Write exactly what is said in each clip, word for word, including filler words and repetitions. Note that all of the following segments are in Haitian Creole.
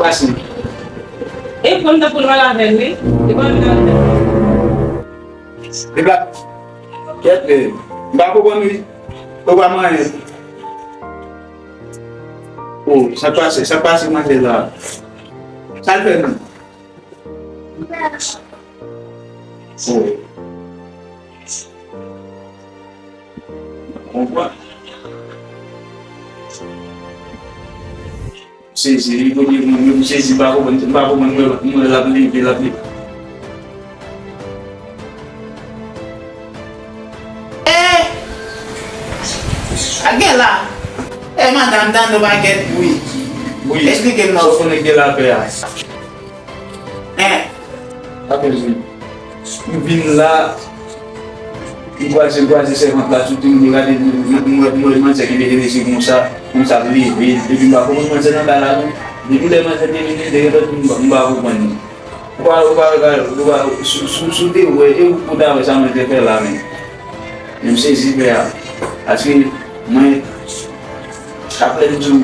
Asin. E pran tan pou l pale avè l, wi. Li pa vin avè l. Li pa. Kèt, men. M pa konprann, wi. Ou pa manyen. Oh, sa k pase, sa k pase manzè la? Sa l fè menm? Oh. Konprann. Sezi, li kote moun yo, m sezi, m pa konprann, m pa konprann, mwen, mwen, l ap leve, l ap leve. Eh! Sa gen la? Eh, madanm, tande yon pakèt bri. Wi. Eksplike m non. Sa w konnen gen lapè a? Hein? Apre vin. M vin la, m kwaze, m kwaze sèvant la, sou timoun yo gade, m, m, m, m wè manzè ki mete mesye konsa, konsa ap leve, epi m pa konprann manzè nan kay la non. Depi lè manzè te vin, li te gentan di m, m pa konprann li. Ou pa, ou pa, ou pa, ou pa, si, si, si w te wè, e ou, ou ta wè sa manzè fè la, men. Men m sezi, frè a. Paske mwen, apre m di w,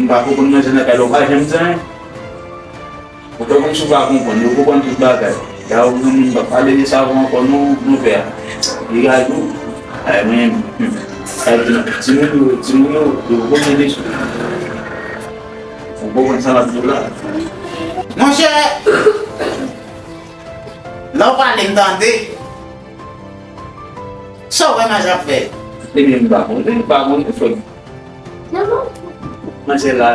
m pa konprann manzè nan kay la, ou pa janm di anyen. Ou fè kòmsi w pa konprann, yo konprann tout bagay. Dayè, ou gen moun k ap pale de sa ankò, non, non, frè a. Li gade ou. Ay, mwen, hmm. Ay, timoun yo, timoun yo, yo poko gen lespri. Ou poko konn sa l ap di w la. Monchè, lè w pale, m tande. Sa w wè manzè ap fè? Ebyen, m pa konnen, m pa konnen, frè m. Manzè la.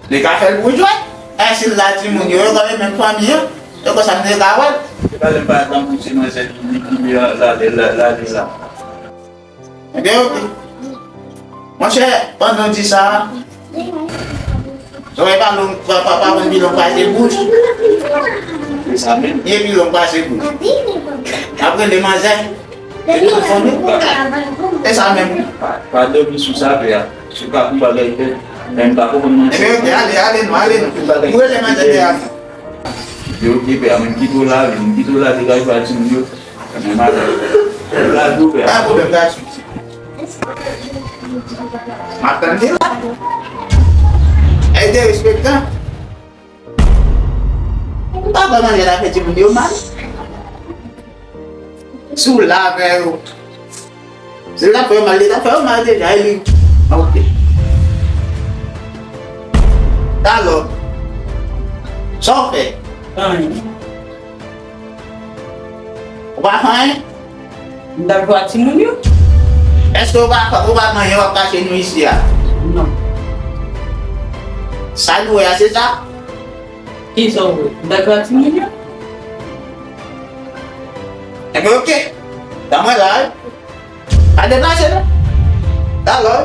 Li ka fè l pou jwèt. E si l la timoun yo, yo konn menm fanmi an. E konsa m te ka wè l. Se pa lè m pa tankou se manzè li ki la, la, la, la, li la. Ebyen, oke. Monchè, pandan w di sa, sa wè pa long, pa, pa, pa konn pi long pase bouch. Se sa menm. Li pi long pase bouch. Apre, li manzè. E sa menm. Pa, pa dòmi sou sa, frè a. Si w ka fè yon bagay fèt, men m pa konprann manzè. Ebyen, oke, ale, ale nou, ale nou. Nou rele manzè de a. Yo, oke, frè a, men m kite w la, men m kite w la, degaj pa timoun yo. Men m ale. Laj ou, frè a. Pa pwoblèm, pa sou. M ap tann li la. E derespektan. M pa kwè manzè ta fè timoun yo mal. Si w la avè yo. Si l ta fè yo mal, li ta fè yo mal deja, e li. Ok. Talò. Sa w fè? Anyen. Ou pa fè anyen? M t ap jwe ak timoun yo. Èske ou pa, ou pa gen anyen w ap kache nou isi a? Non. Sa nou wè a, se sa? Kisa w vle? M dakò ak timoun yo. Enben, oke. Ban mwen la, wi. Pa deplase, non. Talè.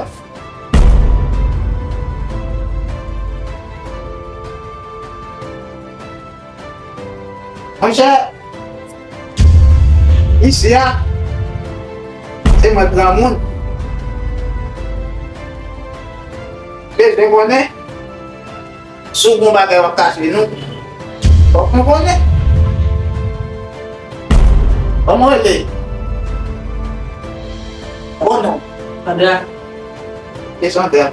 Monchè, isi a, se mwen granmoun. Bezwen konnen. Si w gen yon bagay w ap kache nou, fòk nou konnen. Kòman w rele? Bon non. Sandra. Se Sandra.